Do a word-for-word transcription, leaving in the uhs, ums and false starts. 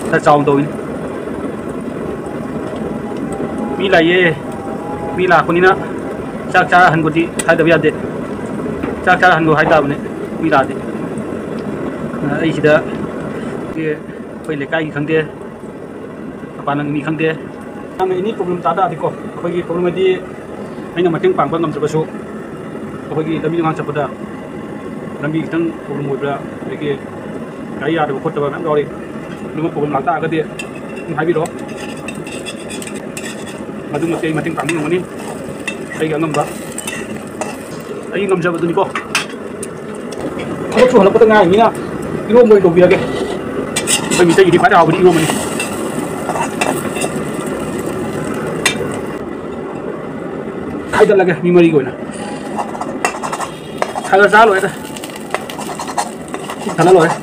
ꯈꯔ ꯆꯥꯎꯅ ꯇꯧꯋꯤꯅꯦ꯫ ꯃꯤ ꯂꯥꯛꯏꯌꯦ꯫ ꯃꯤ ꯂꯥꯛꯄꯅꯤꯅ ꯆꯥꯛ ꯆꯥꯔ ꯍꯟꯒꯣꯗꯤ ꯍꯥꯏꯗꯕ ꯌꯥꯗꯦ꯫ ꯆꯥꯛ ꯆꯥꯔ ꯍꯟꯒꯣ ꯍꯥꯏꯇꯥꯕꯅꯦ, ꯃꯤ ꯂꯥꯛꯑꯗꯤ꯫ ꯑꯗꯨꯅ ꯑꯩ ꯁꯤꯗ ꯑꯩꯈꯣꯏ ꯂꯩꯀꯥꯏꯒꯤ ꯈꯪꯗꯦ, ꯃꯄꯥꯟ ꯂꯝꯒꯤ ꯃꯤ ꯈꯪꯗꯦ, ꯌꯥꯝꯅ ꯑꯦꯅꯤ ꯄ꯭ꯔꯣꯕ꯭ꯂꯦꯝ ꯇꯥ ꯇꯥꯔꯗꯤꯀꯣ, ꯑꯩꯈꯣꯏꯒꯤ ꯄ꯭ꯔꯣꯕ꯭ꯂꯦꯝ ꯍꯥꯏꯗꯤ ꯑꯩꯅ ꯃꯇꯦꯡ ꯄꯥꯡꯕ ꯉꯝꯗ꯭ꯔꯒꯁꯨ, ꯑꯩꯈꯣꯏꯒꯤ ꯂꯝꯕꯤ ꯂꯝꯈꯥꯡ ꯆꯠꯄꯗ ꯂꯝꯕꯤ ꯈꯤꯇꯪ ꯄ꯭ꯔꯣꯕ꯭ꯂꯦꯝ ꯑꯣꯏꯕ꯭ꯔꯥ, ꯑꯗꯒꯤ ꯒꯥꯔꯤ ꯌꯥꯗꯕ ꯈꯣꯠꯇꯕ ꯃꯌꯥꯝ ꯌꯥꯎꯔꯤ꯫ ꯑꯗꯨꯒꯨꯝꯕ ꯄ꯭ꯔꯣꯕ꯭ꯂꯦꯝ ꯂꯥꯛꯇꯥꯔꯒꯗꯤ ꯑꯗꯨꯝ ꯍꯥꯏꯕꯤꯔꯛꯑꯣ, ꯃꯗꯨꯃꯛꯇꯤ ꯑꯩ ꯃꯇꯦꯡ ꯄꯥꯡꯕ ꯉꯝꯒꯅꯤ ꯑꯩꯒꯤ ꯑꯉꯝꯕ, ꯑꯩꯒꯤ ꯉꯝꯖꯕꯗꯨꯅꯤꯀꯣ꯫ ꯊꯕꯛ ꯁꯨꯍꯜꯂꯛꯄꯗ ꯉꯥꯏꯔꯤꯃꯤꯅ ꯏꯔꯣꯝꯕ ꯑꯣꯏꯅ ꯇꯧꯕꯤꯔꯒꯦ꯫ ꯑꯩꯈꯣꯏ ꯃꯤꯇꯩꯒꯤꯗꯤ ꯈ꯭ꯋꯥꯏꯗꯩ ꯍꯥꯎꯕꯗꯤ ꯏꯔꯣꯝꯕꯅꯤ꯫ ꯈꯥꯏꯗꯠꯂꯒꯦ ꯃꯤ ꯃꯔꯤꯒꯤ ꯑꯣꯏꯅ꯫ ꯈꯔ ꯈꯔ ꯆꯥ ꯂꯣꯏꯔꯦꯗ꯫ ꯄꯤꯛ ꯊꯜꯂ ꯂꯣꯏꯔꯦ꯫